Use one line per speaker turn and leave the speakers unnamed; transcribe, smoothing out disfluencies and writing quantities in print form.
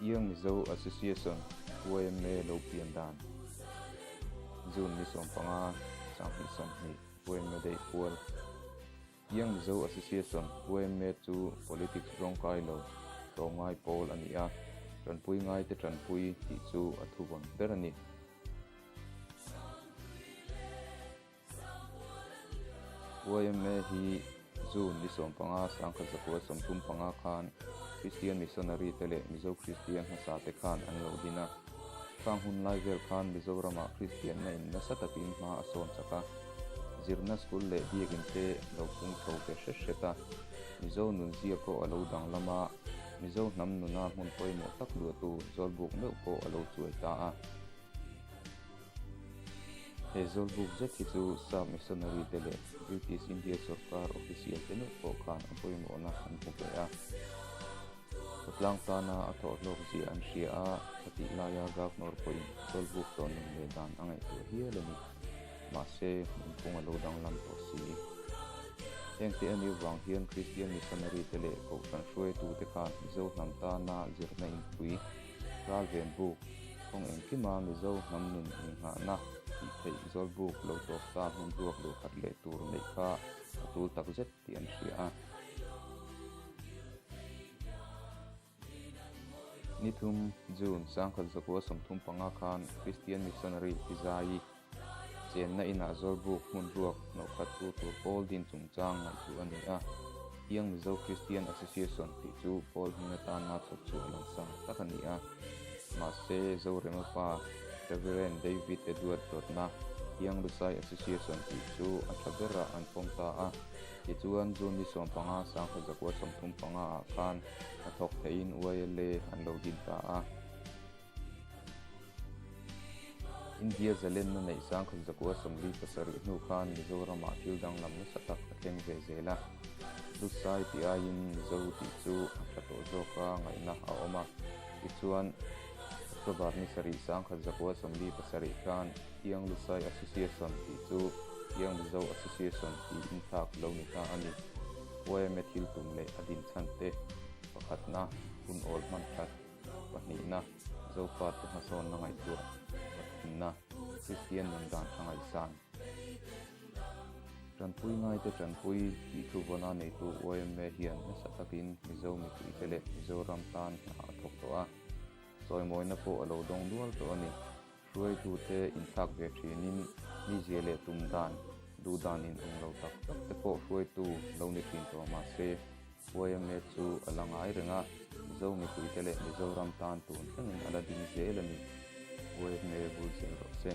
Young Mizo Association, YMA, lo pian dan June ni 15, 2020, YMA Day pual. Young Mizo Association, YMA, chu politics rawngkai lo tlawmngai pawl a ni a, tanpui ngaite tanpui tih chu a thuvawn ber a ni. YMA hi June ni 15, 1935 khan Christian Missionary te leh Mizo Kristian hmasa te khan an lo din a. Khang hun lai vel khan Mizoramah Kristianna in nasa takin hma a sawn chak a. Zirna school leh biakin te lo pung chho ve hret hret a. Mizo nunzia pawh a lo danglam a, Mizo hnam nuna hmun pawimawh tak luahtu Zawlbuk meuh pawh a lo chuai ta a. He zawlbuk zet hi chu Sap missionary te leh British India sorkar official te meuh pawh khan a pawimawhna an hmu ve a. Khawtlang tana a thawhhlawk zia an hria a, a tih laia Governor pawhin zawlbuk tawh nun leh dan a ngaihtuah hial a ni. Mahse, nunphung a lo danglam tawh si. Hengte a nih vang hian Christian missionary te leh Kohhran hruaitute khan Mizo hnam tana zirna inpui, Ralven buk, kawng engkima Mizo hnam nun inghahna tih theih zawlbuk lo tawp ta hmun ruak luh khat leh tur neih kha a tul tak zet tih an hria a. Ni thum, June, 1935 khan Christian Missionary Tizai chenna inah zawlbuk hmun ruak hnawhkhat tu tur pawl din chungchang ngaihtuah a ni a. Young Mizo Christian Association tih chu pawl hming atana chhawp chhuah langsar tak a ni a. Mahse, Zorema pa Reverend David Edward rawtna Young Lusai Association tih chu a tha berah an pawm ta a. Tichuan, June ni 15, 1935 ah khan hnathawk theihin YLA an lo din ta a. India zalenna neih 1947 hnu khan Mizoramah thil danglam nasa tak a thleng ve zel a. Lusai tih aiin Mizo tih chu a tha tawh zawk a ngaihna a awm a. Tichuan, October ni sarih 1947 khan Young Lusai Association tih chu Young Mizo Association tiin thlak lo ni ta a ni. YMA thil tum leh a dinchhan te pakhatna hun awl hman that. Pahnihna, Zofate hmasawnna ngaihtuah pathumna, Kristian nun dan tha ngaihsan. Tanpui ngaite tanpui tih thu vawna neitu YMA hian nasa takin Mizo mipuite leh Mizoram tan hna a thawk tawh a, sawimawina pawh a lo dawng nual tawh a ni. Hruaitute inthlak ve thinin mizia leh tum dan, duh dan inang lo tak tak te pawh hruaitu lo ni thin tawh mah se, YMA chu a la ngai reng a, Mizo mipuite leh Mizoram tan tun thlengin a la ding zel a ni. YMA vul zel rawh se.